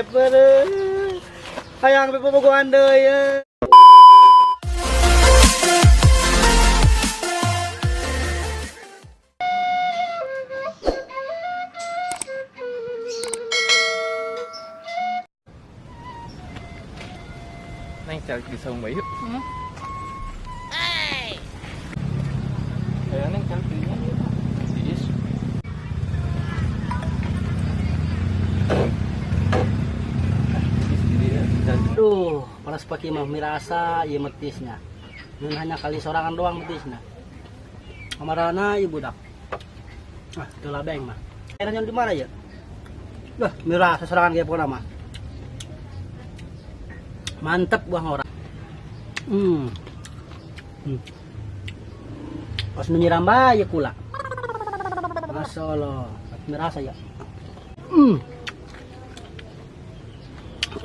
Beb. Hayang beb bobogohan deui. Neng calik di saung bae yuk. Ayo Neng calik di dinya. Tiis. Tiis di dieu. Calik. Aduh, panas pagi mah mirasa ieu metisnya. Mun hanya kali sorangan doang metisnya. Kamarana ieu budak. Ah, teu labeng mah. Era di mana ya? Lah, mirasa sorangan ge pokona mah. Mantep buah ngora. Pas nu nyiram bae kula. Masyaallah, mirasa ya.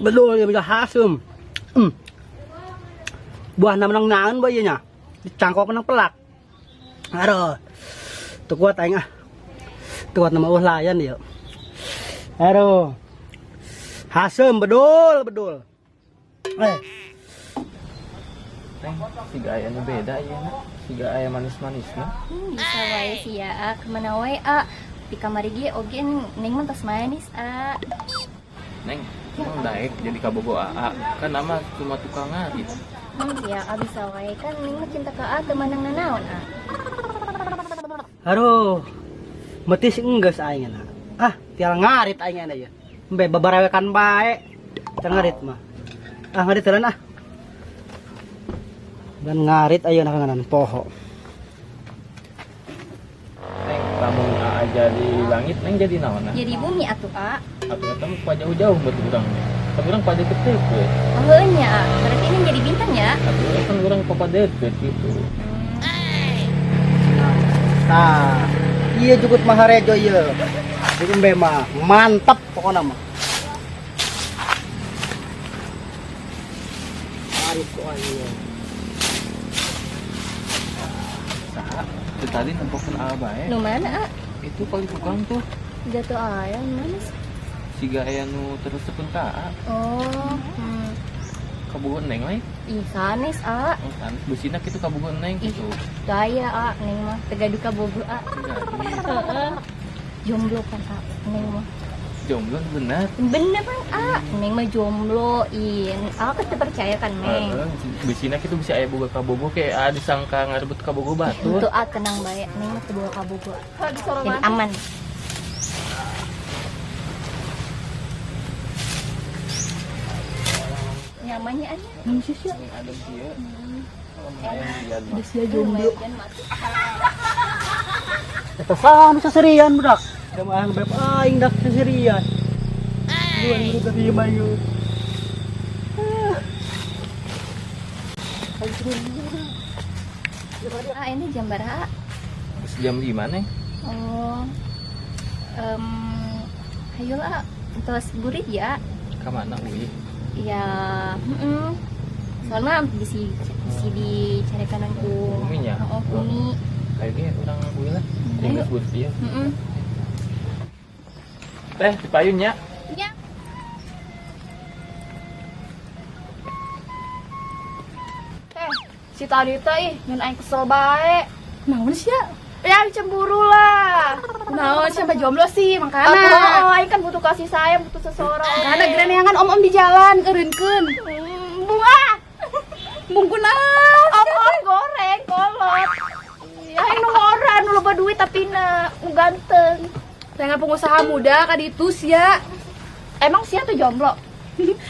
Betul ya bisa hasum. Buah menang naon bae nya. Dicangkok menang pelak. Aduh. Teu kuat aing ah. Teu kuat nama eueuh layan ieu. Aduh. Hasem bedul bedul. Neng, siga aya nu beda ieu na. Siga aya manis-manisna. Bisa wae sih ya, A. Kemana wae, A? Di kamar ge oge neng mah tos manis, A. Neng, emang daek jadi kabogo AA. Kan nama cuma tukang ngarit. Ya, A bisa wae kan neng mah cinta ka A teu manang nanaon, A. Aduh. Metis enggeus aing na. Ah, tial ngarit aing na ieu. Embe babarawekan bae. Tial ngarit mah. Ah, ngarit jalan ah. Dan ngarit ayeuna kanganan poho. Neng, lamun AA jadi langit, Neng jadi naon ah? Jadi bumi atuh, A. Atuh eta mah jauh-jauh buat urang nya. Tapi urang pada deket we. Oh, heueuh nya, A. Berarti Neng jadi bintang ya? Atuh kan urang papa deket gitu. Nah, iya jukut Maharejo ieu. Jadi embe mah mantap pokona mah. Ngarit ku aing. Saha? Itu tadi nempokeun AA bae. Nu mana, A? Itu paling tukang tuh. Jatuh aya nu mana sih? Siga aya nu teresepkeun ka AA. Oh, Kabogo Neng lain? Ih, sanes, A. Oh, sanes. Beusina kitu kabogo Neng Ih, gitu. gaya, A. Neng mah teu gaduh kabogo, A. Heeh. Jomblo kan, A. Neng mah. Jomblo bener. Bener kan, A. Neng mah jomblo, ih. A kan teu percaya kan, Neng. Heeh, beusina kitu bisa aya boga kabogo kayak A disangka ngarebut kabogo batur. Itu A tenang bae, Neng mah teu boga kabogo. Jadi aman. Nyamannya aja. Nang sih sia. Adem sih ya. Ada sia jomblo. Eta saha nu saserian budak? Da mah aing beb aing dak saserian. Dua minggu tadi mah ieu. Ah, ini jam berapa? Jam 5, Neng. Oh. Hayolah, tos burit ya. Ka mana uih? Ya, Soalnya bisi dicarekan ku Umi nya? Oh, Umi. Kayaknya urang uih lah. Ayo. Geus burit ieu. Teh, dipayun nya. Ya. Teh, si tadi teh ih, nyen aing kesel bae. Naon sih ya? Ya cemburu lah. Naon siapa jomblo sih makana. Atuh, oh, aing kan butuh kasih sayang, butuh seseorang. Makana gereneangan om-om di jalan eureunkeun. Bunga. Bungkunas. Om-om goreng kolot. Iya, aing nu ngora nu loba duit tapi na nu ganteng. Dengan pengusaha muda ka ditu sia. Emang sia tuh jomblo?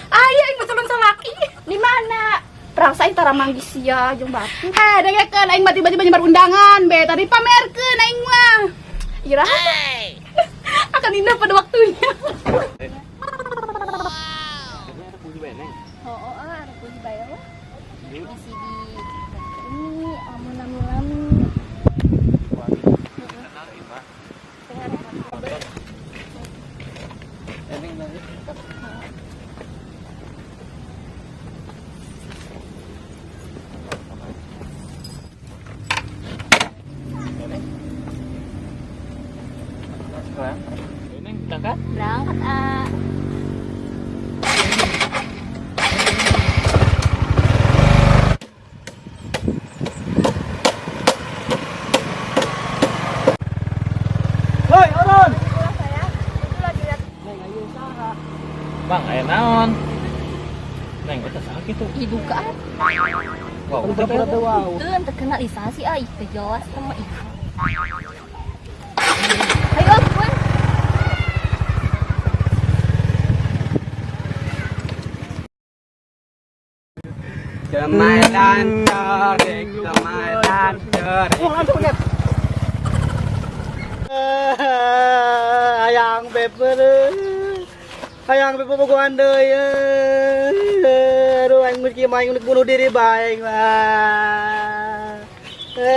Aya aing mah calon salaki. Di mana? Perangsa aing tara manggih sia jeung batu. Heh, dengekeun aing mah tiba-tiba nyebar undangan be, tadi pamerkeun aing mah. Iraha? Akan indah pada waktunya. Oh, oh, ah, rek uih bae lah. Bisi di ini amun lami-lami. Neng, berangkat? Berangkat, A. Turun. Pulang saya. Itu lagi lihat. Neng, ayo saha. Bang, aya naon? Neng, eta saha kitu? Ih duka. Wow, Pura-pura teu wow. Itu yang terkenal ih saha sih ah, ih teu jelas sama ih. Ayo ah, buruan. Cemailan cerik, cemailan cerik. Oh, langsung lihat. Hayang beper. Hayang beper bogohan deui. Aduh, aing geus kieu mah aing bunuh diri bae aing mah.